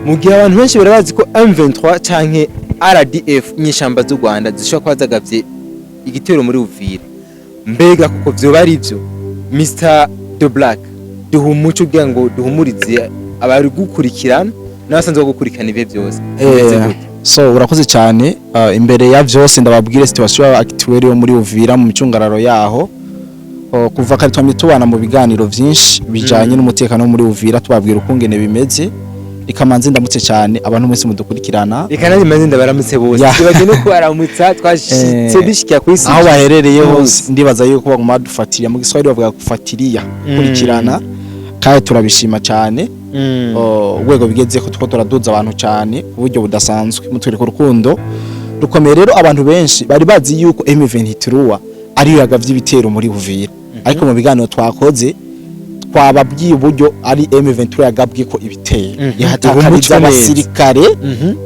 Mu gihe abantu benshi bari bazi ko M23 canke RDF, inyeshamba z'u Rwanda, zishobora kuba zagavye igitero muri Uvira, mbega kuko vyoba ari vyo? Mr The Black, duha umuco kugira ngo duhumurize abari gukurikirana n'abasanzwe bagukurikirana ibihe byose. Bimeze gute? So urakoze cyane. Imbere ya vyose ndababwire situation actuelle yo muri Uvira, mu micungararo yaho. Kuva kare twamye tubana mu biganiro vyinshi bijanye n'umutekano wo muri Uvira, tubabwira ukungene bimeze. Reka manze ndamutse cyane abantu mwese mudukurikirana. Reka nanjye maze ndabaramutse bose. Twibagiwe no kubaramutsa, twashitse dushikira kuri aho baherereye hose. Hose. Ndibaza yuko baguma badufatiriya, mu Giswahili bavuga gufatiria, kurikirana, kandi turabishima cyane. Urwego bigeze ko tuko turaduza abantu cyane ku buryo budasanzwe, mutwereka urukundo rukomeye. Rero abantu benshi bari bazi yuko M23 ariyo yagavye ibitero muri Uvira, ariko mu biganiro twakoze twababwiye uburyo ari M23 yagabwe ko ibitero, yahatakariza Umuco neza. abasirikare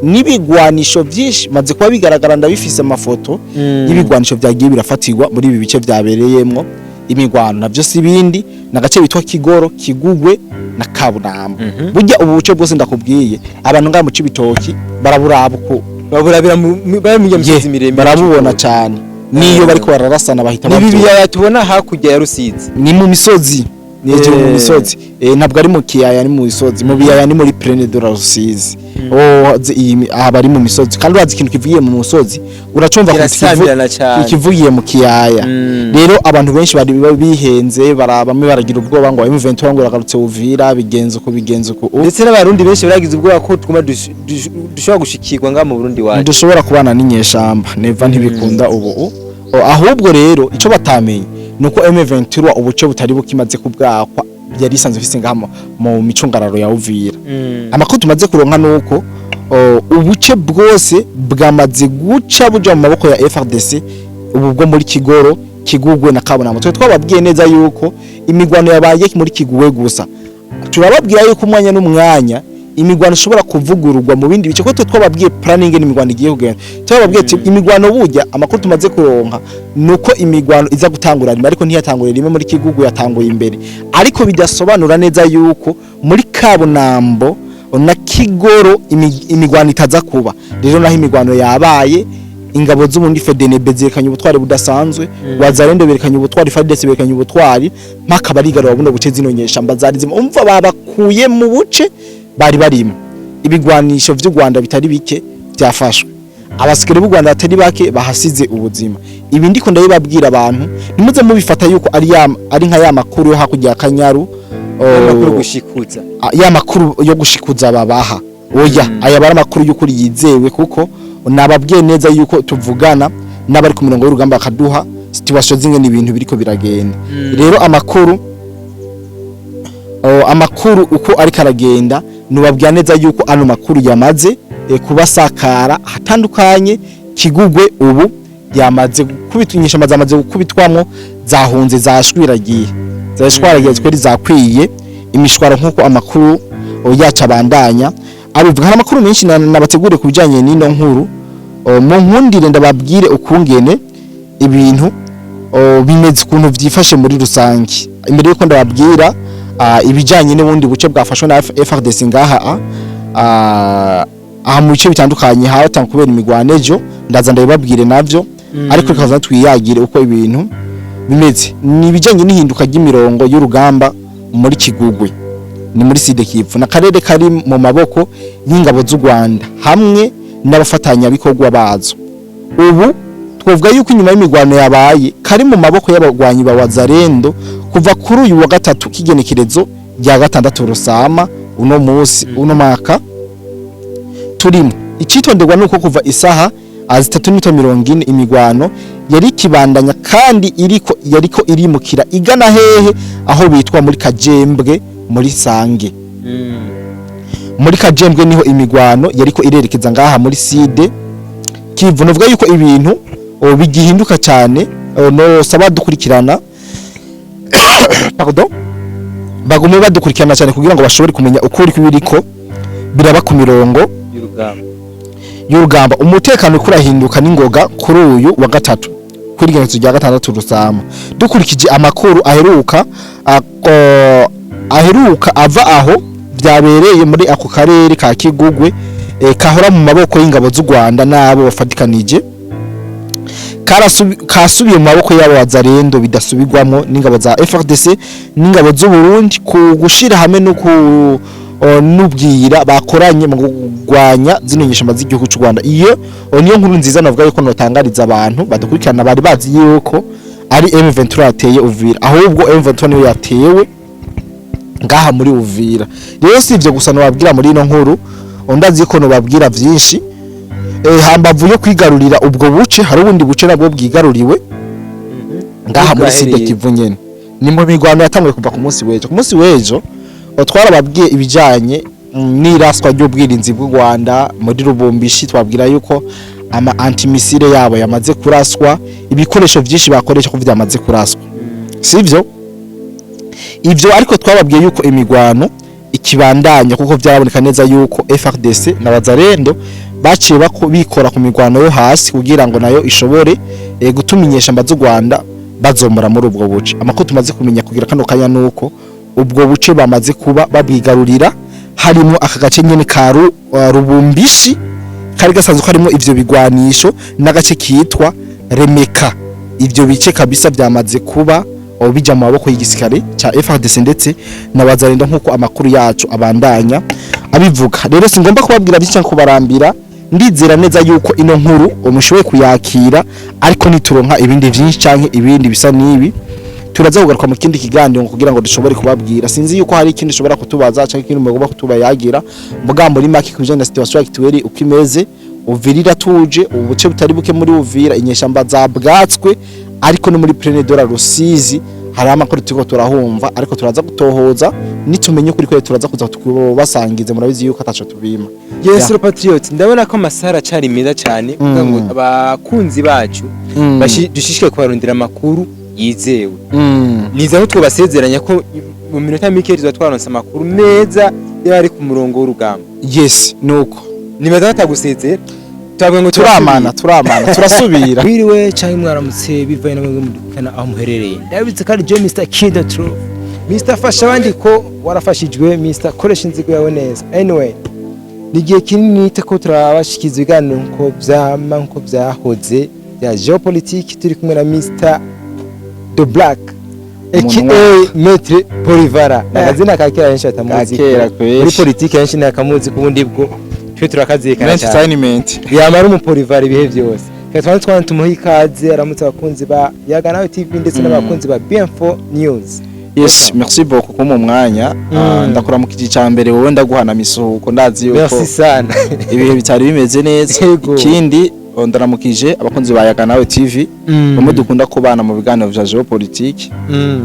n'ibigwanisho byinshi. Maze kuba bigaragara, ndabifise amafoto y'ibigwanisho byagiye birafatirwa muri ibi bice byabereyemwo imigwano. Navyo si ibindi, nagace bitwa Kigoro, Kigugwe na Kabunamba. Burya ubu buce bwose ndakubwiye, abantu ngaha mu Cibitoki baraburaba uko baburabira bari mu misozi miremire. Barabubona cyane, niyo bariko bararasana bahita ni ibi bavyumva. biyaya tubona hakurya ya Rusizi. Ni mu misozi, ni hejuru mu misozi. Ntabwo ari mu kiyaya, ni mu misozi. Mu biyaya ni muri Plaine de la Rusizi. Oh, aha bari mu misozi, kandi urazi ikintu kivugiye mu musozi uracumva kuruta Kirasamirana cane. ikivugiye mu kiyaya. Rero abantu benshi bari bihenze, bamwe baragira ubwoba ngo M23 ngo iragarutse Uvira, bigenze uko, bigenze uko. Ndetse n'Abarundi benshi baragize ubwoba ko twuma dushobora gushikirwa ngaha mu Burundi wacu. Ntidushobora kubana n'inyeshamba, neva, ntibikunda ubu. Ahubwo rero ico batamenye nuko M23 ubuce butari bukimaze kubwakwa yari isanzwe ifise ngaha mu micungararo ya Uvira. Amakuru tumaze kuronka nuko ubuce bwose bwamaze guca buja mu maboko ya FARDC, ubu bwo muri Kigoro, Kigugwe na Kabonamo. Twe twababwiye neza yuko imigwano yabaye muri Kigugwe gusa, turababwira yuko umwanya n'umwanya imigwano ishobora kuvugururwa mu bindi bice, ko twe twababwiye planning n'imigwano igiye kugenda. Twababwiye ati imigwano, burya amakuru tumaze kuronka nuko imigwano iza gutangura rimwe, ariko ntiyatanguriye rimwe muri Kigugu, yatanguye imbere, ariko bidasobanura neza yuko muri Kabunambo na Kigoro imigwano itaza kuba. Rero naho imigwano yabaye, ingabo z'ubundi FDNB zerekanye ubutwari budasanzwe, Wazalendo berekanye ubutwari, FARDC berekanye ubutwari, mpaka barigarura buno buce zino nyeshamba zari zimwe. Umva, babakuye mu buce bari barimo. Ibigwanisho vy'u Rwanda bitari bike byafashwe, abasikari b'u Rwanda batari bake bahasize ubuzima. Ibi ndiko ndabibabwira abantu, ntimuze mubifata yuko ari nka ya makuru yo hakurya ya Kanyaru. Amakuru gushikuza. Ya makuru yo gushikuza babaha, oya. Aya bari amakuru y'ukuri yizewe, kuko nababwiye neza yuko tuvugana n'abari ku mirongo y'urugamba bakaduha situation zimwe n'ibintu biriko biragenda. Rero amakuru uko ariko aragenda, nubabwira neza yuko ano makuru yamaze kubasakara ahatandukanye. Kigugwe ubu yamaze gukubitwa, inyeshamba zamaze gukubitwamwo, zahunze, zashwiragiye, zashwaragiye tweri, zakwiye imishwaro, nkuko amakuru yacu abandanya abivuga. Hari amakuru menshi nabateguriye ku bijanye n'ino nkuru. Mu nkundire ndababwire ukungene ibintu bimeze, ukuntu vyifashe muri rusange, imbere yuko ndababwira ibijanye n'ubundi buce bwafashwe na FARDC ngaha aha mu bice bitandukanye hatanga kubera imigwano ejo. Ndaza ndabibabwire navyo, ariko reka twiyagire uko ibintu bimeze. Ni ibijanye n'ihinduka ry'imirongo y'urugamba muri Kigugwe, ni muri Sud Kivu, n'akarere kari mu maboko y'ingabo z'u Rwanda hamwe n'abafatanyabikorwa bazo. Ubu twavuga yuko inyuma y'imigwano yabaye, kari mu maboko y'abagwanyi ba Wazalendo kuva kuri uyu wa gatatu, kigenekerezo rya 6 Rusama uno munsi, uno mwaka turimo. Icitonderwa nuko kuva isaha 3:40 imigwano yari ikibandanya, kandi iriko yariko irimukira igana hehe? Aho bitwa muri Kajembwe, muri Sange. Muri Kajembwe niho imigwano yariko irerekeza ngaha muri Sud Kivu. Novuga yuko ibintu bigihinduka cyane. No saba dukurikirana, pardon, bagume badukurikirana cyane kugira ngo bashobore kumenya ukuri kw'ibiriko biraba ku mirongo y'urugamba. Y'urugamba. Umutekano kurahinduka n'ingoga kuri uyu wa gatatu, kuri igenekerezo rya 6 Rusama, dukurikije amakuru aheruka ava aho. Vyabereye muri ako karere ka Kigugwe, kahora mu maboko y'ingabo z'u Rwanda n'abo bafatikanije, kasubiye mu maboko y'abo Wazalendo bidasubirwamo n'ingabo za FARDC n'ingabo z'u Burundi, ku gushira hamwe no ku n'ubwira bakoranye mu kugwanya zino nyeshamba z'igihugu cy'u Rwanda. Iyo niyo nkuru nziza navuga yuko notangariza abantu badukurikirana bari bazi yuko ari M23 yateye Uvira, ahubwo M23 niyo yatewe ngaha muri Uvira. Rero si ivyo gusa nobabwira muri ino nkuru, ndazi ko nobabwira vyinshi. Hambavu yo kwigarurira ubwo buce, hari ubundi buce nabwo bwigaruriwe ngaha muri Sud Bwahereye. Kivu nyene. Ni mu mirwano yatanguye kuva ku munsi w'ejo. Ku munsi w'ejo twarababwiye ibijanye n'iraswa ry'ubwirinzi bw'u Rwanda muri Rubumbishi. Twabwira yuko ama antimissile yabo yamaze kuraswa, ibikoresho vyinshi bakoresha ko vyamaze kuraswa. Sivyo ivyo, ariko twababwiye yuko imigwano ikibandanya, kuko vyaraboneka neza yuko FARDC na Wazalendo baciye bikora ku migwano yo hasi kugira ngo nayo ishobore gutuma inyeshamba z'u Rwanda bazombora muri ubwo buce. Amakuru tumaze kumenya kugira kano kanya nuko ubwo buce bamaze kuba babwigarurira, harimo aka gace nyene ka Rubumbishi kari gasanzwe karimo ivyo bigwanisho n'agace kitwa Remeka. Ivyo bice kabisa byamaze kuba bija mu maboko y'igisirikare ca FARDC ndetse na Wazalendo, nkuko amakuru yacu abandanya abivuga. Rero singomba kubabwira byinshi cyangwa kubarambira. Ndizera neza yuko ino nkuru umushoboye kuyakira, ariko nituronka ibindi vyinshi canke ibindi bisa n'ibi, turaza kugaruka mu kindi kiganiro kugira ngo dushobore kubabwira. Sinzi yuko hari ikindi ushobora kutubaza canke ikindi mugomba kutuba yagira muga muri make kubijanye na situation actuelle uko imeze. Uvira iratuje, ubuce butari buke muri Uvira inyeshamba zabwatswe, ariko no muri Plaine de la Rusizi hari amakuru turiko turahumva, ariko turaza gutohoza. Nitumenye ukuri ko turaza kuza tukubasangize. Murabizi yuko ataco tubima. Yes, yeah. Patriot, ndabona ko amasaha aracari meza cyane kugira ngo abakunzi bacu dushishikaye kubarondera amakuru yizewe. Niza ko twabasezeranya ko mu minota mike tuba twaronse amakuru meza y'abari ku murongo w'urugamba. Yes, nuko. Nibaza batagusezera, twavuga ngo Turamana, turamana, turasubira. Wiriwe cyangwa mwaramutse, bivaye na mwebwe mudukana aho muherereye. Ndabitse kandi je Mr Kinder True, Mr fasha abandi ko warafashijwe, Mr koresha inzigo yawe neza. Anyway, ni igihe kinini ko turabashikiza ibiganiro nkuko vyama, nkuko vyahoze, bya géopolitique. Turi kumwe na Mr The Black Umuntu. aka Maître Polivara, akazina ka kera benshi batamuzi. Ka kera kweli. Muri politike benshi ntakamuzi, ku bundi bwo twe turakazirikana cyane. Entertainment. Yamara umupolivari ibihe byose. Reka twanze twana tumuhe ikaze, aramutse abakunzi ba Yaga Nawe TV ndetse n'abakunzi ba BM4 News. Yes, merci beaucoup kumpa umwanya. Ndakuramukije. Icya mbere wowe ndaguhana misuhuko, ndazi yuko Merci sana. ibihe bitari bimeze neza. Yego. Ikindi, ndaramukije abakunzi ba Yaga Nawe TV, bamwe dukunda kubana mu biganiro vya géopolitique,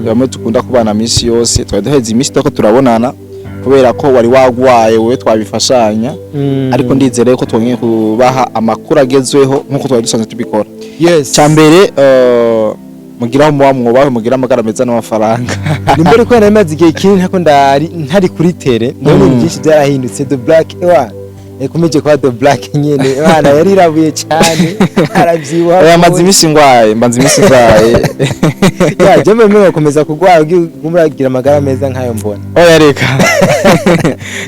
bamwe dukunda kubana misi yose. Twari duheze iminsi turiko turabonana kubera ko wari wagwaye wowe, twabifashanya, ariko ndizere ko twongeye kubaha amakuru agezweho nkuko twari dusanzwe tubikora. Cya mbere, mugiraho muba mwubahe, mugire amagara meza n'amafaranga. Nimbere ko nari maze igihe kinini ntako ndari ntari kuri tele, ndabona ibintu byinshi byarahindutse. The Black ewa yakomeje kuba The Black nyene, bana yarirabuye cyane, arabyibuha. Oya, maze iminsi ngwaye, mbanze iminsi ngwaye. Ya je mbere gukomeza kurwara uragira amagara meza nkayo mbona. Oya, reka,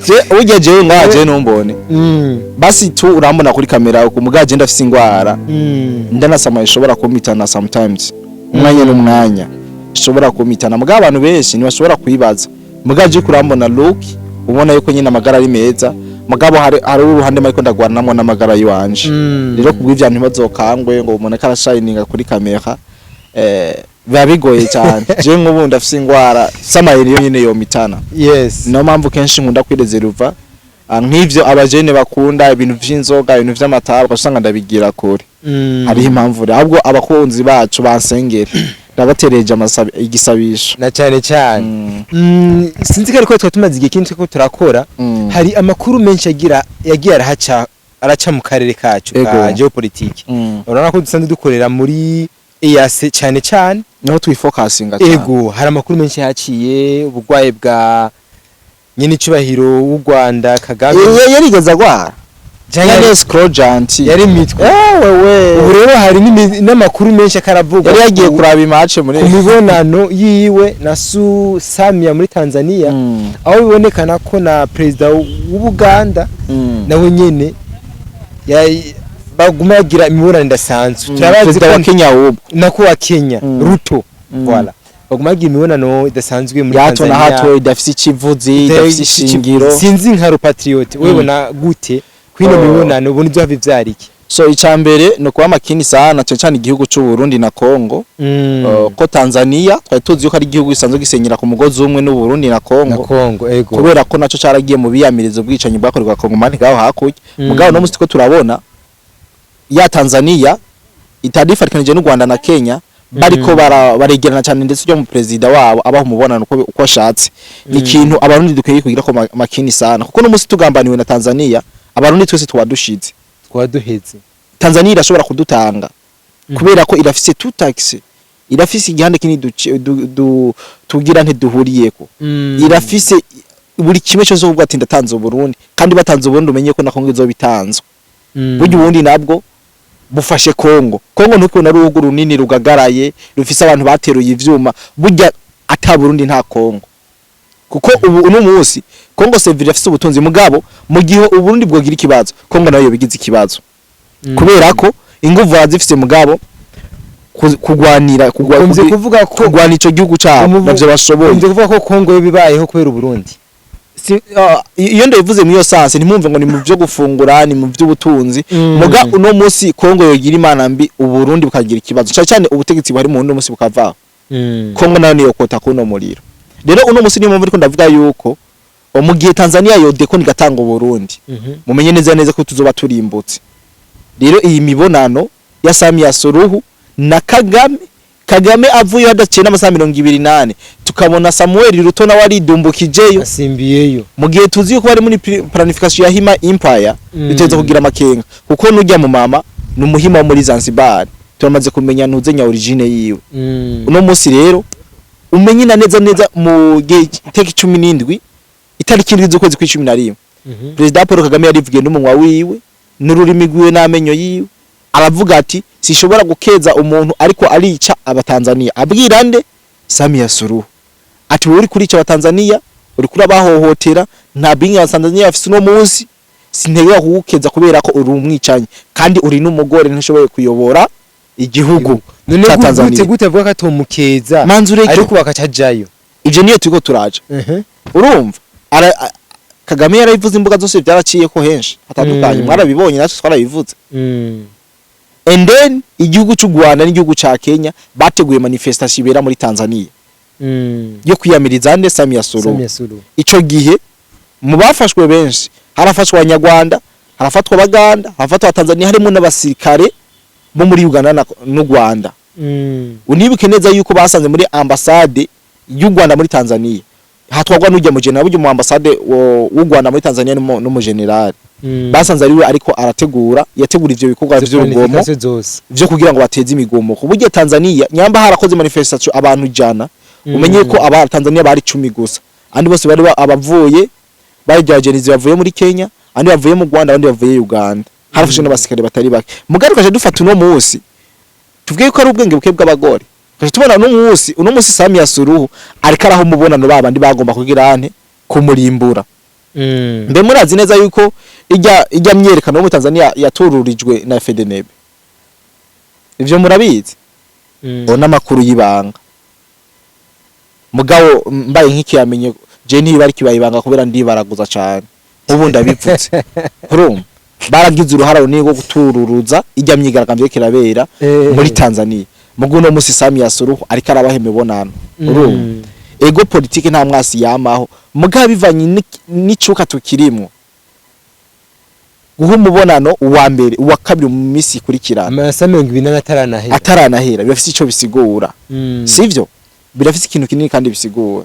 je urya jewe ngaje numbone. Basi tu urambona kuri kamera uko mugaje ndafise ingwara. Ndanasama ishobora kumitana sometimes, umwanya n'umwanya ishobora kumitana, mugabo abantu benshi ntibashobora kuyibaza. Mugaje kurambona look, ubona yuko nyine amagara ari meza, mugabo hari uruhande mariko ndagwanamwo n'amagara yiwanje. Rero kubw'ivyo ntibazokangwe ngo umuntu arashininga kuri kamera, biba bigoye cyane. Je nk'ubu ndafise ingwara samayeri yo nyine yomitana. Niyo mpamvu kenshi nkunda kwirezeruva. Nk'ivyo abajene bakunda ibintu vy'inzoga, ibintu vy'amatabi, ugasanga ndabigira kure. Hariho impamvu rero, ahubwo abakunzi bacu bansengere, ndabatereje igisabisho. Na cyane cyane. Sinzi ko ariko twari tumaze igihe kinini turiko turakora. Hari amakuru menshi agira yagiye arahaca, araca mu karere kacu ka géopolitique. Urabona ko dusanzwe dukorera muri EAC cyane cyane. Niho twifokasinga cyane. Ego, hari amakuru menshi yaciye, ubugwayi bwa nyene icubahiro w'u Rwanda Kagame. Yarigeze agwara. Canke Yari escroc gentil. Yari imitwe. Ewe. Ubu rero hari n'amakuru menshi akaravugwa Yari yagiye kuraba imatch muri ku mibonano yiwe na Su Samia muri Tanzania, aho bibonekana ko na perezida w'Ubuganda nawe nyene baguma bagira imibonano idasanzwe. Turabazi Perezida ko wa Kenya ubwo. Nako wa Kenya, Ruto. Voilà, baguma bagira imibonano idasanzwe muri Ya hato na Tanzania. hato, idafise ikivuzi, idafise ishingiro. Sinzi nka Patriote, wewe ubona gute kwino mibonano? Ubona ivyo bivyara iki? So icambere no kuba makini sana, cyane cyane igihugu c'u Burundi na Congo. Ko Tanzania twari tuzi yuko ari igihugu gisanzwe gisenyera ku mugozi umwe n'u Burundi na Congo. Na Congo, ego. Kubera ko naco caragiye mu biyamirizo bwicanyi bwakorerwa Kongomani ngaho hakurya. Mugabo no musi two turabona ya Tanzania itadifatikanije n'u Rwanda na Kenya, bariko baregerana cyane, ndetse ujya mu perezida wabo abaha umubonano uko ashatse. Ni ikintu abarundi dukwiye kugira ko makini sana, kuko no musi tugambaniwe na Tanzania, abarundi twese tuba dushize. Twaduheze. Tanzania irashobora kudutanga kubera ko irafise tout accès, irafise igihande kinini tugira ntiduhuriyeko, irafise buri kimwe cyose kuvuga ati ndatanze Uburundi, kandi batanze Uburundi umenye ko na Kongo izoba itanzwe. Burya ubundi nabwo bufashe Kongo. Kongo ntukubona ari uruhugu runini rugagaraye rufise abantu bateruye ivyuma. Burya ata Burundi nta Kongo, kuko ubu uno munsi Kongo c'est vrai afise ubutunzi, mugabo mu gihe Uburundi bwogira ikibazo, Kongo nayo yobigize ikibazo, kubera ko inguvu barazifise, mugabo kugwanira Ukunze kuvuga ko kugwana ico gihugu cabo navyo bashoboye. Ukunze kuvuga ko Kongo yo bibayeho kubera Uburundi. Si, iyo ndabivuze muri iyo sens, ntimwumve ngo ni mu byo gufungura, ni mu by'ubutunzi. Muga uno munsi Kongo yogira imana mbi, Uburundi bukagira ikibazo, cyane cyane ubutegetsi buhari mu Burundi munsi bukavaho, Kongo nayo niyo kota kuno muriro. Rero uno munsi niyo mpamvu ariko ndavuga yuko mu gihe Tanzania yodeko igatanga Uburundi, mumenye neza neza ko tuzoba turimbutse. Rero iyi mibonano ya Samia Suluhu na Kagame, Kagame avuye hadaciye n'amasaha 24 tukabona Samuel Ruto nawe aridumbukijeyo, asimbiyeyo, mu gihe tuzi yuko bari muri planification ya Hima Empire, biteza kugira amakenga, kuko nujya mu mama ni umuhima wo muri Zanzibar, turamaze kumenya ntuze nya origine yiwe. Uno munsi rero umenye na neza neza mu gihe itariki 17, itariki 7 z'ukwezi kw'icumi na rimwe, Perezida Paul Kagame yarivugiye n'umunwa wiwe n'ururimi rwiwe n'amenyo yiwe, aravuga ati sishobora gukeza umuntu ariko arica abatanzania. Abwira nde? Samia Suluhu, ati wowe uri kurica abatanzania, uri kuri abahohotera, nta bingi abatanzania bafise uno munsi, sintegeka kugukeza kubera ko uri umwicanyi kandi uri n'umugore, ntushoboye kuyobora igihugu None ca gute Tanzania. gute avuga ko atomukeza Manzi ureke. ariko bakacajayo? Ivyo niyo turiko turaja. Urumva Kagame yarabivuze, imbuga zose byaraciye ko henshi hatandukanye, mwarabibonye, natwe twarabivuze. And then igihugu cy'u Rwanda n'igihugu ca Kenya bateguye manifestation ibera muri Tanzania yo kwiyamiriza nde? Samia Suluhu. Samia Suluhu. Ico gihe mu bafashwe benshi harafashwa abanyarwanda, harafatwa abaganda, harafatwa abatanzania, harimo n'abasirikare bo muri Uganda n'u Rwanda. Unibuke neza yuko basanze muri ambasade y'u Rwanda muri Tanzania hatwagwa n'ujya mu general. Burya mu ambasade w'u Rwanda muri Tanzania n'umu general basanze ariwe ariko arategura, yategura ivyo bikorwa Izo vy'urugomo planification zose vyo kugira ngo bateze imigomo. Ku buryo Tanzania nyamba harakoze manifestation abantu 100, umenye ko aba Tanzania bari 10 gusa, andi bose bari abavuye bari abagenzi bavuye muri Kenya, andi bavuye mu Rwanda, abandi bavuye Uganda. Harafashe n'abasirikare batari bake. Mugari kaje dufata uno munsi, tuvuge ko ari ubwenge buke bw'abagore, kaje tubona uno munsi Samia Suluhu ariko araho umubonano babandi bagomba kugira ante kumurimbura. Mbe murazi neza yuko ijya myerekano yo muri Tanzania yatururijwe na FDNB? Ivyo murabizi? Ona amakuru y'ibanga, mugabo mbaye nk'ikiyamenye je ntiba ari kibaye ibanga kubera ndibaraguza cane. Ubu ndabivutse, urumva baragize uruhara runini rwo gutururuza ijya myigaragambyo iriko irabera muri Tanzania. Mugu no musi Samia Suluhu ariko arabaha imibonano. Urumva ego politike nta mwasi yamaho, mugabo bivanye n'icuka tukirimwo, guha umubonano uwa mbere, uwa kabiri mu minsi ikurikirana, Amasaha 24 ataranahera, ataranahera, birafise ico bisigura. Sivyo? Birafise ikintu kinini kandi bisigura.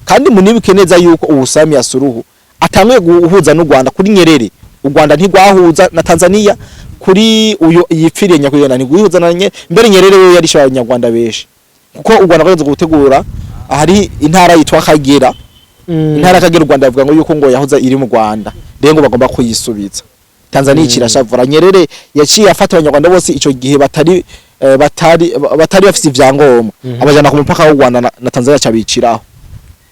Kandi munibuke neza yuko ubu Samia Suluhu atanguye guhuza n'u Rwanda kuri Nyerere. U Rwanda ntigwahuza na Tanzania kuri uyo yipfiriye nyakugenda, ntiguhuza na mbere Nyerere we yarishe abanyarwanda benshi, kuko u Rwanda rwageze gutegura ahari intara yitwa Kagera. Intara Kagera u Rwanda bavuga ngo yuko ngo yahoze iri mu Rwanda, rero ngo bagomba kuyisubiza. Tanzania kirashavura. Nyerere yaciye afata abanyarwanda bose ico gihe batari bafise ivyangombwa, abajana ku mupaka w'u Rwanda na Tanzania, cabiciraho.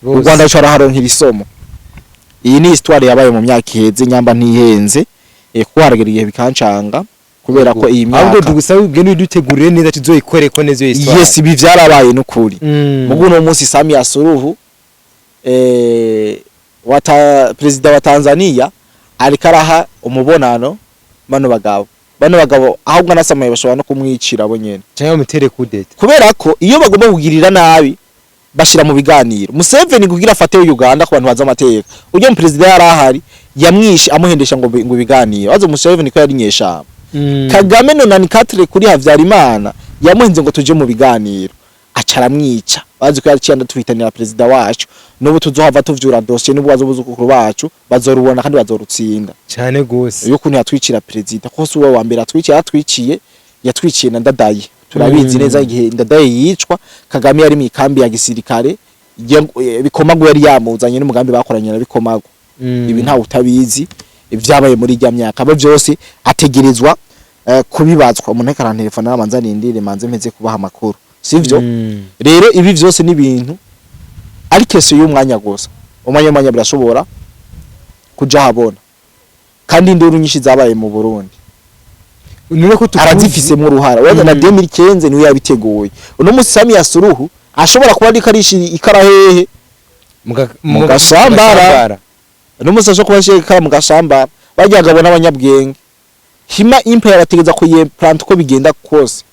U Rwanda rushobora haronkera isomo. Iyi ni histoire yabaye mu myaka iheze, nyamba ntihenze, kuko haragera igihe bikancanga kubera ko iyi Ahubwo myaka tugusaba ugende udutegurire neza, tuzoyikoreko neza iyo histoire. Yes, ibi vyarabaye n'ukuri. Mugu uno munsi Samia Suluhu, perezida wa Tanzania, ariko araha umubonano bano bagabo, ahubwo anasamaye bashobora no kumwicira bo nyene. Canke bamutere coup d'état. Kubera ko iyo bagomba kugirira nabi bashira mu biganiro. Museveni kugira afate Uganda, ku bantu bazi amateka, ujya mu perezida yari ahari yamwishe amuhendesha ngo ibiganiro azo. Museveni ko yari nyeshamba. Kagame 94 kuri Havyarimana yamuhenze ngo tuje mu biganiro, aca aramwica. Bazi ko yaciye anatuhitanira perezida wacu. N'ubu tuzohava tuvyura dosiye, n'ubu bazobuzukuru bacu bazorubona kandi bazorutsinda. Cane gose. Iyo kuntu yatwicira perezida, ko si uwe wa mbere atwiciye, yatwiciye na Ndadaye, turabizi neza. Igihe Ndadaye yicwa, Kagame yari mu ikambi ya gisirikare, Bikomagu yari yamuzanye n'umugambi bakoranye na Bikomagu. Ibi ntawe utabizi ibyabaye muri ijya myaka. Abo byose ategerezwa kubibazwa. Umuntu ariko arantelefona, namanza nindire manze mpeze kubaha amakuru, sivyo? Rero ibi vyose ni ibintu ari question y'umwanya gusa. Umwanya birashobora kuja habona, kandi induru nyinshi zabaye mu Burundi None ko tukuzi arazifisemo uruhara. Wenda na 2015 niwe yabiteguye. Uno musi Samia Suluhu ashobora kuba ariko arishira ikara hehe? Mu Gashambara. Uno musi ashobora kuba ashira ikara mu Gashambara. Barya gabo n'abanyabwenge, Hima Empire bategeza kuyimplant uko bigenda kose.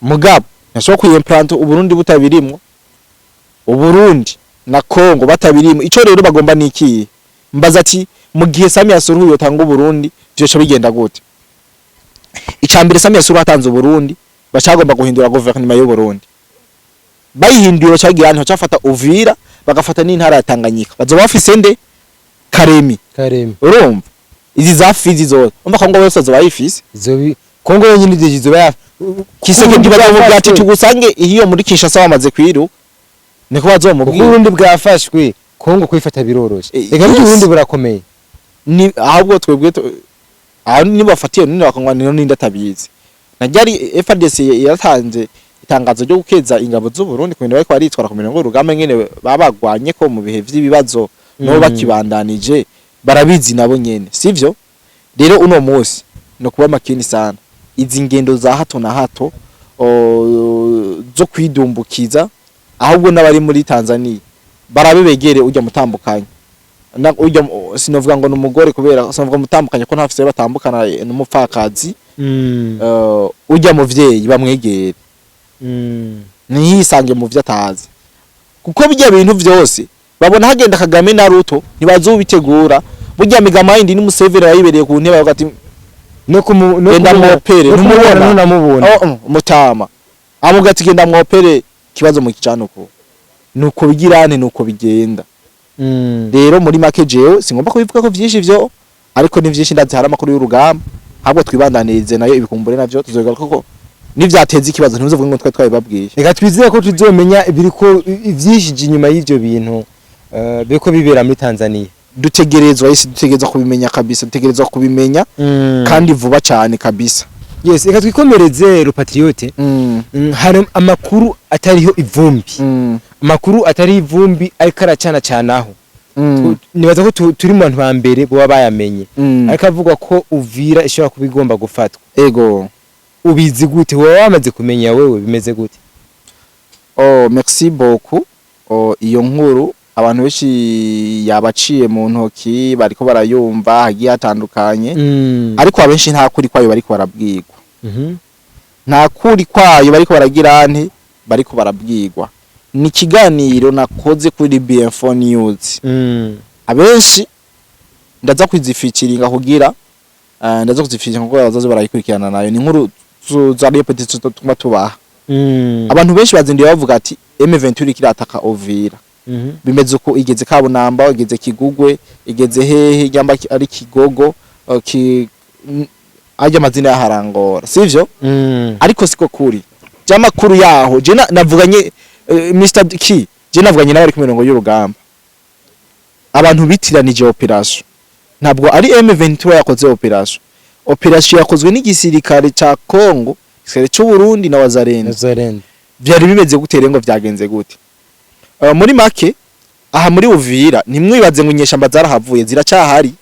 Mugabo ntashobora kuyimplant Uburundi butabirimwo, Uburundi na Congo batabirimwo. Ico rero bagomba ni ikihe? Mbaza ati mu gihe Samia Suluhu yotanga Uburundi, vyoca bigenda gute? Icambere, Samia Suluhu atanze Uburundi, bacagomba guhindura guverinoma y'u Burundi. Bayihinduye, bacagira nti bacafata Uvira, bagafata n'intara ya Tanganyika. Bazoba bafise nde? Karemi. Karemi. Urumva izi za Fizi zose, umva Kongo bose bazoba bayifise. Izobi Kongo yonyine ivyo izoba ya Kisekedi bazovuga ati tugusange iyo muri Kinshasa wamaze kwiru, niko Kuko bazomubwira. Uburundi bwafashwe, Kongo kwifata biroroshe. Reka burya Uburundi burakomeye. Ni ahubwo twebwe aho nibafatiye none bakanywa ninde atabizi? Na ryari FARDC yaratanze itangazo ryo gukeza ingabo z'u Burundi ku bintu bariko baritwara ku mirongo y'urugamba, nyene babagwanye ko mu bihe vy'ibibazo no bakibandanije, barabizi nabo nyene, sivyo? Rero uno munsi no kuba makini sana. Izi ngendo za hato na hato zo kwidumbukiza, ahubwo n'abari muri Tanzania barabe begere ujya mutambukanye na ujya, sinovuga ngo numugore kubera sinovuga mutambukanye ko ntafise batambukana n'umupfakazi. Ujya muvyeyi bamwegere, ntiyisange mu vyo atazi, kuko bijya bintu vyose babona hagenda Kagame na Ruto ntibazobitegura. Burya Megamind ni Museveni yayibereye ku ntebe ati No kumu no genda mwopere. No kumubona. Ntumubona. Ntunamubona. Oh, mutama amuga ati genda mwopere kibazo mu kijana uko nuko bigirane nuko bigenda. Rero muri make jewe singomba kubivuga ko vyinshi vyo, ariko ni vyinshi ndazi, hari amakuru y'urugamba. Ahubwo twibandanirize nayo ibikumbure, navyo tuzogaruka ko nivyateza ikibazo ntimuzovuge ngo twari twabibabwiye. Reka twizere ko tuzomenya ibiriko ivyishije inyuma y'ivyo bintu biriko bibera muri Tanzania. Dutegerezwa isi, dutegerezwa kubimenya kabisa, dutegerezwa kubimenya kandi vuba cyane kabisa. Yes, reka twikomereze, le patriote. Hari amakuru atariho ivumbi, amakuru atari ivumbi ariko aracana canaho. Nibaza ko turi mu bantu ba mbere boba bayamenye. Ariko avuga ko Uvira ishobora kuba igomba gufatwa. Ego. Ubizi gute? Wowe wamaze kumenya, wewe bimeze gute? Oh, merci beaucoup. Oh, iyo nkuru abantu benshi yabaciye mu ntoki, bariko barayumva hagiye hatandukanye, ariko abenshi nta kuri kwayo bariko barabwirwa. Nta kuri kwayo bariko baragira nte, bariko barabwirwa. Ni ikiganiro nakoze kuri BM4 News. Abenshi ndaza kuzifikiringa kugira ndaza kuzifikiringa kugira bazoze barayikurikirana nayo. Ni inkuru za répétition tuma tubaha. Abantu benshi bazinduye bavuga ati M23 kirataka Uvira. Bimeze uko, igeze Kabunamba, igeze Kigugwe, igeze hehe, ryamba ari Kigogo, ajya amazina yaharangora, sivyo? Ariko siko kuri jamakuru yaho. Je navuganye Mr K, je navuganye n'abari ku mirongo y'urugamba. Abantu bitiranije operation. Ntabwo ari M23 yakoze operation. Opération yakozwe n'igisirikare ca Congo, igisirikare c'u Burundi na Wazalendo. Wazalendo. Vyari bimeze gute rero, ngo vyagenze gute? Muri make, aha muri Uvira ntimwibaze ngo inyeshamba zarahavuye, ziracahari,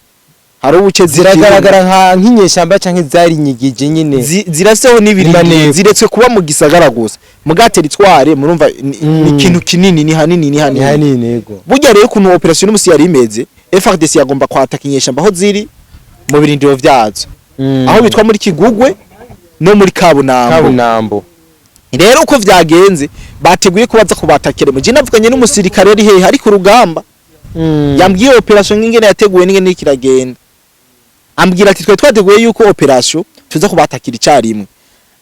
hari ubuce. Ziragaragara nk'inyeshamba canke zari nyigije nyine? Ziraseho n'ibirindiro. Maneko. Ziretse kuba mu gisagara gusa, muga territoire murumva ni ikintu kinini, ni hanini, ni Ni hanini. Hanini, yego. Burya rero ukuntu opération n'umusi yari imeze, FARDC yagomba kwataka inyeshamba aho ziri mu birindiro vyazo, aho bitwa muri Kigugwe no muri Kabunambo. Kabunambo. Rero uko vyagenze, bateguye ko baza kubatakira. Mu gihe navuganye n'umusirikare ari hehe, ari ku rugamba, yambwiye opération nk'ingene yateguwe n'ingene iriko iragenda. Ambwira ati: "Twari twateguye yuko opération tuza kubatakira icarimwe,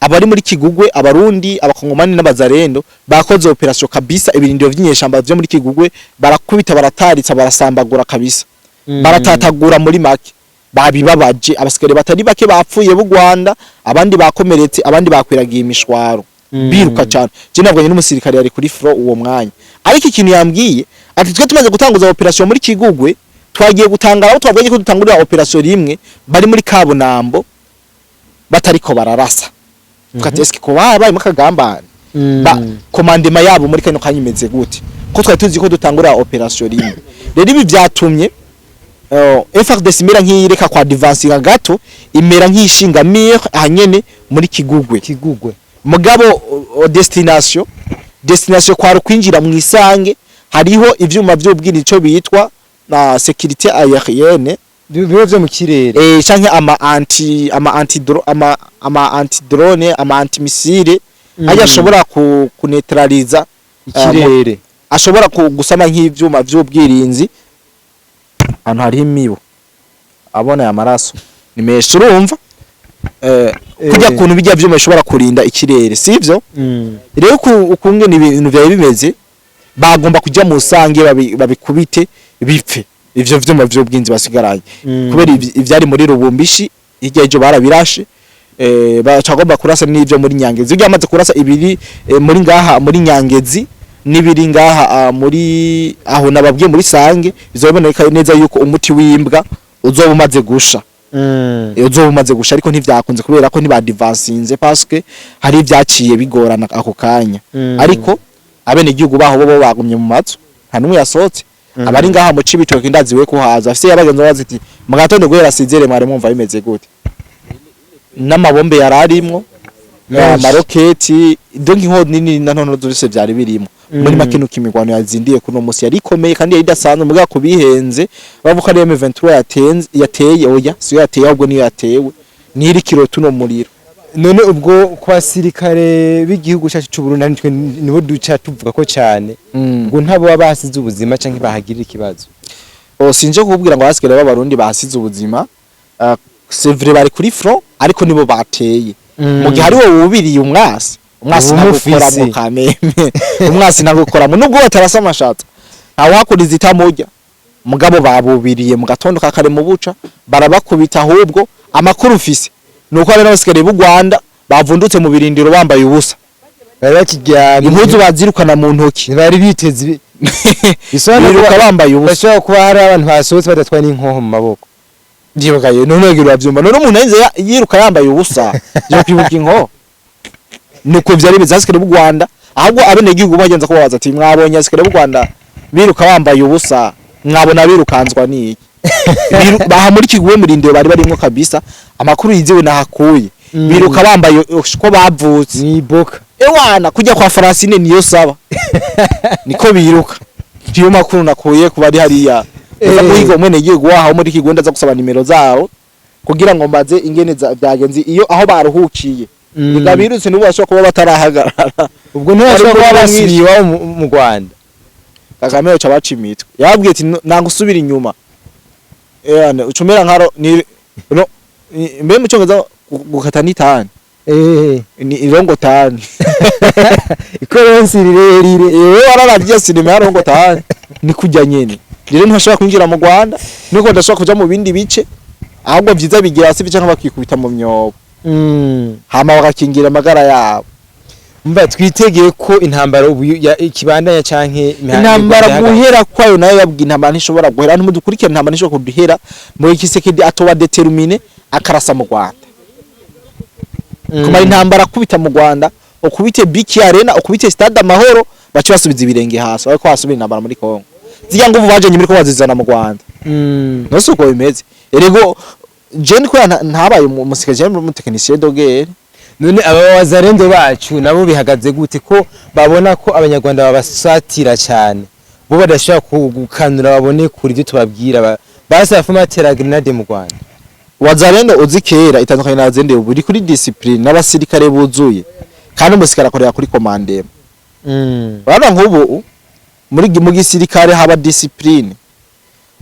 abari muri Kigugwe, Abarundi, Abakongomani n'Abazarendo." Bakoze opération kabisa, ibirindiro vy'inyeshamba vyo muri Kigugwe barakubita, barataritsa, barasambagura kabisa, baratatagura. Muri make babibabaje, abasikare batari bake bapfuye b'u Rwanda, abandi bakomeretse, abandi bakwiragiye imishwaro, biruka cyane. Je nabwanye n'umusirikare yari kuri front uwo mwanya, ariko ikintu yambwiye ati: "Twe tumaze gutanguza opération muri Kigugwe, twagiye gutangara aho twabonye ko dutangurira opération rimwe, bari muri Kabunambo batariko bararasa." Tukati: "Eske ko babaye mu kagambane ba commandement yabo muri kano kanya imeze gute, ko twari tuzi ko dutangura opération rimwe?" Rero ibi vyatumye FARDC imera nk'iyireka kwa advancinga gato, imera nk'ishinga mur ahanyene muri Kigugwe. Kigugwe. Mugabo destination kwari kwinjira mu Isange. Hariho ivyuma vy'ubwira ico bitwa na sécurité aérienne. Biba vyo mu kirere. Canke ama anti drone, ama anti missile ajya ashobora kuneutraliza ikirere. Ashobora gusama nk'ivyuma vy'ubwirinzi. Ahantu hariho imibu, abona aya maraso ni menshi, urumva kurya kuntu bijya vyuma bishobora kurinda ikirere, sivyo? Rero ukungene ibintu vyari bimeze, bagomba kuja mu Sange babikubite bipfe ivyo vyuma vy'ubwinzi basigaranye, kubera ivyari muri Rubumbishi hirya y'ejo barabirashe, bacagomba kurasa n'ivyo muri Nyangezi. Iyo amaze kurasa ibiri muri ngaha muri Nyangezi n'ibiri ngaha muri aho nababwiye muri Sange, bizoboneka neza yuko umuti w'imbwa uzoba umaze gusha. Uzoba umaze gusha, ariko ntivyakunze kubera ko ntibadivansinze, parce que hari ivyaciye bigorana ako kanya. Ariko abene igihugu baho bo bagumye mu mazu, nta numwe yasohotse. Abari ngaha mu Cibitoke ndaziwe ko haza afise yabagenzi bazi ati: "Mu gatondo guhera sizere mwari mwumva bimeze gute?" N'amabombe yararimwo, Menshi. amaroketi, donc inko nini na ntono zose vyari birimo. Muri make nuko imigwano yazindiye kuno musi yari ikomeye kandi yari idasanzwe. Mugabo kubihenze bavuga ko ari M23 yatenze, yateye, oya, siyo yateye, ahubwo niyo yatewe niri kiro tuno muriro. None ubwo ku basirikare b'igihugu cyacu cy'u Burundi, nitwe nibo duca tuvuga ko cyane, ubwo ntabo baba basize ubuzima canke bahagirira ikibazo? O, sinje kukubwira ngo abasikare b'Abarundi bahasize ubuzima. C'est vrai, bari kuri front, ariko nibo bateye. Mu gihe ari wowe wubiriye umwasi, umwasi Ubumufise. ntagukoramo kameme, umwasi ntagukoramo nubwo batarasa amashata, ntawakuriza itamurya. Mugabo babubiriye mu gatondo ka kare mu buca barabakubita. Ahubwo amakuru ufise nuko hari n'abasikare b'u Rwanda bavundutse mu birindiro bambaye ubusa. Bari bakiryamye. Impuzu bazirukana mu ntoki. Ntibari biteze bisobanura Biruka bambaye ubusa. Bashobora kuba hari abantu basohotse badatwaye n'inkoho mu maboko. Ndibuka ye none wagira uravyumva, none umuntu yarinze yiruka yambaye ubusa yo kwibuka inko. Nuko vyari bimeze abasikare b'u Rwanda. Ahubwo abenegihugu bagenza kubabaza ati: "Mwabonye abasikare b'u Rwanda biruka bambaye ubusa, mwabona birukanswa n'iki?" Baha muri Kiguwe murindiro bari barimwo kabisa, amakuru yizewe nahakuye. Biruka bambaye uko bavutse. Ni boka. Ewana kujya kwa Francine niyo saba niko biruka. Niyo makuru nakuye kuba ari hariya. Uza guhiga umwene gihugu waho muri Kigunda, aza gusaba nimero zabo kugira ngo mbaze ingene byagenze iyo aho baruhukiye. Niga birutse n'ubu bashobora kuba batarahagarara. Ubwo ntibashobora Ariko kuba mwinshi. basubiye iwabo mu Rwanda. Kagame yoca baca imitwe. Yababwiye ati: "Nanga usubira inyuma." Ewana ucumera nkaro ni no mbe mu cyongereza gukata ni tani. Ni irongo tani. Ikoronsi rirerire. Ewe wararavye sinema ya rongo tani, ni kujya nyene. Rero ntibashobora kwinjira mu Rwanda, niko badashobora kuja mu bindi bice. Ahubwo vyiza bigira hasi canke bakikubita mu myobo, hama bagakingira amagara yabo. Mba twitegeye ko intambara ubu ikibandanya canke Intambara guhera kwayo nayo yabwiye, intambara ntishobora guhera. Ntimudukurikirane, intambara ntishobora kuduhera mu Tshisekedi atoba déterminé. Akarasa mu Rwanda, kumara intambara akubita mu Rwanda, ukubite BK Arena, ukubite Stade Amahoro, bace basubiza ibirenge hasi, ariko hasubira intambara muri Kongo. Zirya nguvu bajanye muri Kongo bazizana mu Rwanda. Nose uko bimeze erego, je niko ntabaye umusirikare, je mu technicien de guerre. None aba wazalendo bacu nabo bihagaze gute, ko babona ko abanyarwanda babasatira cyane, bo badashobora gukanura babone kure ibyo tubabwira, basi bafuma batera grenade mu Rwanda? Wazalendo uzi kera itandukanye na wazalendo ubu, iri kuri discipline n'abasirikare buzuye, kandi umusirikare akorera kuri commandement. Urabona nk'ubu muri mu gisirikare haba discipline.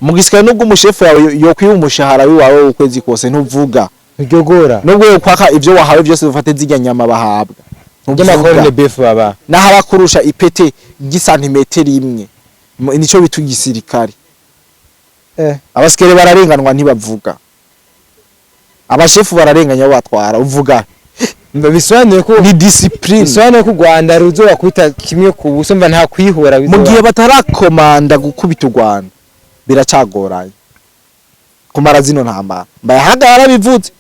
Mu gisirikare, nubwo umushefu yawe yokwiba umushahara wiwawe w'ukwezi kose, ntuvuga. Ntiryogora. Nubwo yokwaka ivyo wahawe byose, ufate zirya nyama bahabwa, by'ama corned beef baba. Naho abakurusha ipete ry'isantimetero imwe. Nico bita igisirikare. Abasikere bararenganwa, ntibavuga. Abashefu bararenganya abo batwara, uvuga? Bisobanuye ko Ni discipline. Bisobanuye ko u Rwanda ruzobakubita 1-0, mva nta kwihora Mu bizoba. gihe batarakomanda gukubita u Rwanda, biracagoranye kumara zino ntambara. Mbayahaga yarabivuze.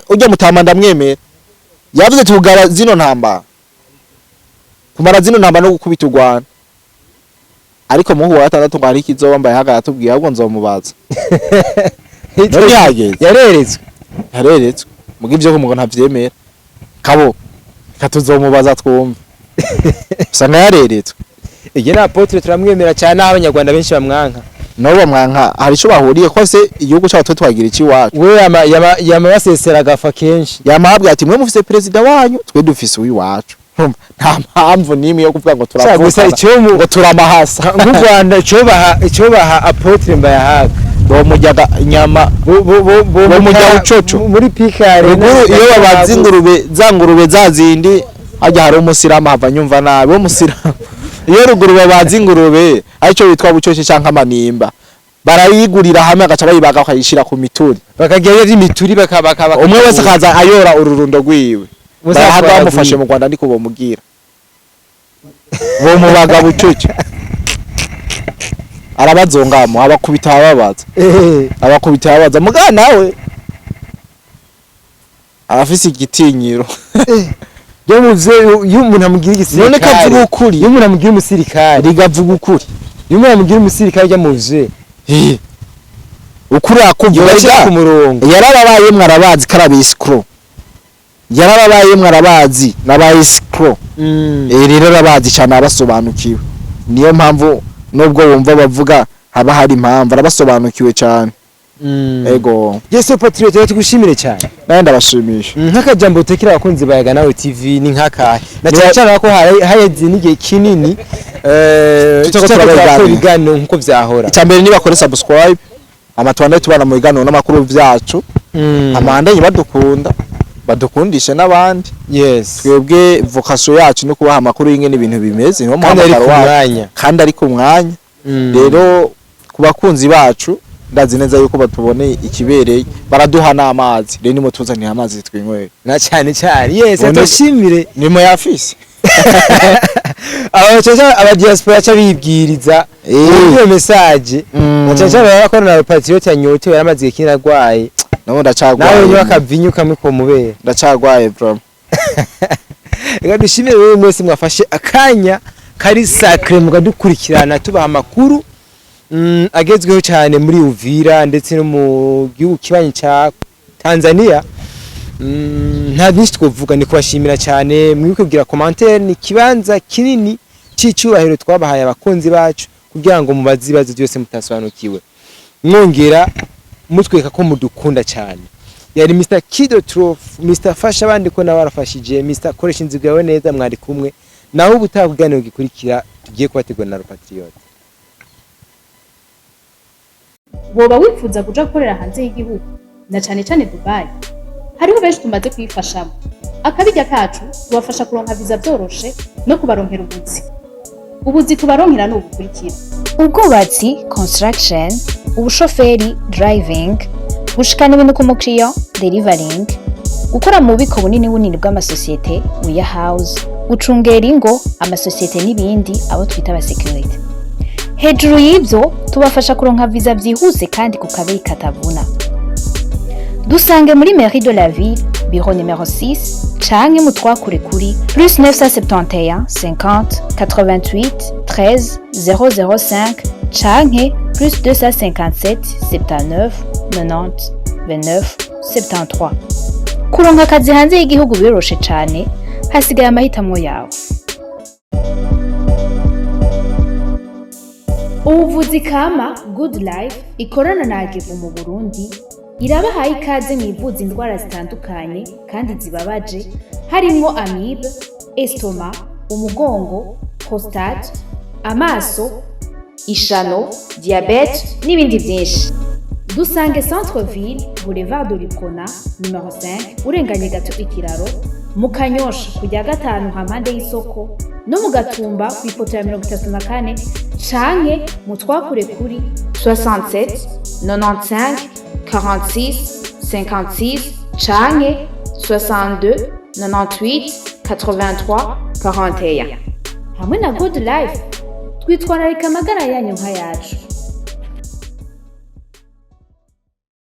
Ujya mutama ndamwemera, yavuze tugara zino ntambara, kumara zino ntambara no gukubita u Rwanda. Ariko muhu wa gatandatu ngo hari ikizoba, Mbayahaga yatubwiye, ahubwo nzomubaza none yageze. Yareretswe. Yareretswe, muga ivyo ngo ntavyemera kabo, reka tuzomubaza twumve, usanga yareretswe. Iyi ni apôtre, turamwemera cyane, aho abanyarwanda benshi bamwanka. Nabo bamwanka, hari ico bahuriye ko se igihugu cabo twe twagira ikiwacu. We yama basesera agafa kenshi. Yamahabwa ati mwe mufise perezida wanyu, twe dufise uwiwacu. Urumva, nta mpamvu n'imwe yo kuvuga ngo Sha, gusa turavukana, icyo ngo turamahasa. Nk'u Rwanda icobaha apôtre Mbayahaga, Bomuryaga inyama. Bo Bomurya bucoco. Muri pikare. Ruguru iyo babaza ingurube, za ngurube za zindi hajya hari umusilamu hava nyumva nabi wo musilamu. Iyo ruguru babaza ingurube, aricyo bitwa bucoce canke amanimba, barayigurira hamwe, agaca bayibaga bakayishira ku mituri. Bakagira imituri bakaba Umwe wese akaza ayora ururundo rwiwe. Musa Bayahaga atwara bamufashe gwiwe. mu Rwanda, ndiko bomugira bomubaga bucuce, arabazongamo, abakubita ababaza. Abakubita ababaza, mugana nawe arafise igitinyiro. Yo muvyeyi, iyo umuntu amugira igisirikare, None kavuga ukuri. Iyo umuntu amugira umusirikare, Rigavuga ukuri. Iyo umuntu amugira umusirikare ujya muvyeyi, Ukuri akuvuga. yobashyira ku murongo. Yarababayemwe, arabazi ko ari abesikro. Yarababayemwe, arabazi n'abayesikro. Rero arabazi cyane, abasobanukiwe. Niyo mpamvu nubwo wumva bavuga, haba hari impamvu, arabasobanukiwe cyane. Ego. Yesu patriote, rero tugushimire cyane. Nawe ndabashimisha. Nk'akajambo utekera abakunzi ba Yaga Nawe TV ni nk'akahe, na cyane cyane ko haheze n'igihe kinini Tutako tutako turabaganira. turakora ibiganiro nk'uko vyahora? Icya mbere, nibakore subscribe, amatwanda tubana mu biganiro n'amakuru byacu, amandanye badukunda, badukundishe n'abandi. Twebwe vocation yacu no kubaha amakuru y'ingene ibintu bimeze, niwo Kandi ari muhamagaro ku wacu. mwanya. Kandi ari ku mwanya. Rero ku bakunzi bacu, ndazi neza yuko batuboneye ikibereye, baraduha n'amazi. Rero nimutuzanire amazi twinywere. Na cyane cyane, yes. Atushimire. Nimo yafise. Aba cyane aba diaspora ca bibwiriza iyo message, na cyane cyane baba na patriote yanyotewe, yaramaze igihe kinini arwaye. Nabo ndacagwaye. Nawe nywa akavinyu kamwe ko mubera. Ndacagwaye bro. Reka dushimire wewe mwese mwafashe akanya kari sacré mukadukurikirana, tubaha amakuru agezweho cyane muri Uvira ndetse no mu gihugu kibanyi ca Tanzania. Nta byinshi twovuga, ni kubashimira cyane. Mwibuke kugira commentaire, ni ikibanza kinini cy'icyubahiro twabahaye abakunzi bacu kugira ngo mubaze ibibazo byose mutasobanukiwe, mwongera mutwereka ko mudukunda cyane. Yari Mr Kido Trof, Mr Fasha abandi ko nawe arafashije, Mr Koresha inzigo yawe neza. Mwari kumwe naho ubutaha, kuganiro gikurikira tugiye kubategura na Patriote. Woba wifuza kuja gukorera hanze y'igihugu, na cane cane Dubai? Hariho benshi tumaze kuyifashamo. Akabirya kacu tubafasha kuronka viza vyoroshe no kubaronkera ubuzi. Ubuzi tubaronkera ni ubukurikira: ubwubatsi, construction, ubushoferi, driving, gushikana ibintu ku mukiriya, delivering, gukora mu bubiko bunini bunini bw'amasosiyete, warehouse, gucungera ingo, amasosiyete n'ibindi, abo twita abasekirite. Hejuru y'ibyo, tubafasha kuronka viza byihuse kandi ku kabeyi katavuna. Dusange muri mairie de la ville, bureau numéro 6, canke mutwakure kuri plus 971 50 88 13 005 canke plus 257 79 90 29 73. Kuronka akazi hanze y'igihugu biroroshe cane, hasigaye amahitamo yawe. Ubuvuzi kama Good Life ikorana na Agevu mu Burundi irabahaye ikaze mu ivuza indwara zitandukanye kandi zibabaje, harimwo amibe, estomac, umugongo, prostate, amaso, ishano, diabète n'ibindi byinshi. Dusange Centre Ville, Boulevard de l'Uprona numéro 5, urenganye gato ikiraro mu Kanyosha, kujya gatanu hampande y'isoko, no mu Gatumba ku ipoto ya 34, canke mu twakure kuri 67 95 46 56 canke 62 98 83 41. Hamwe na Good Life twitwararika amagara yanyu nk'ayacu.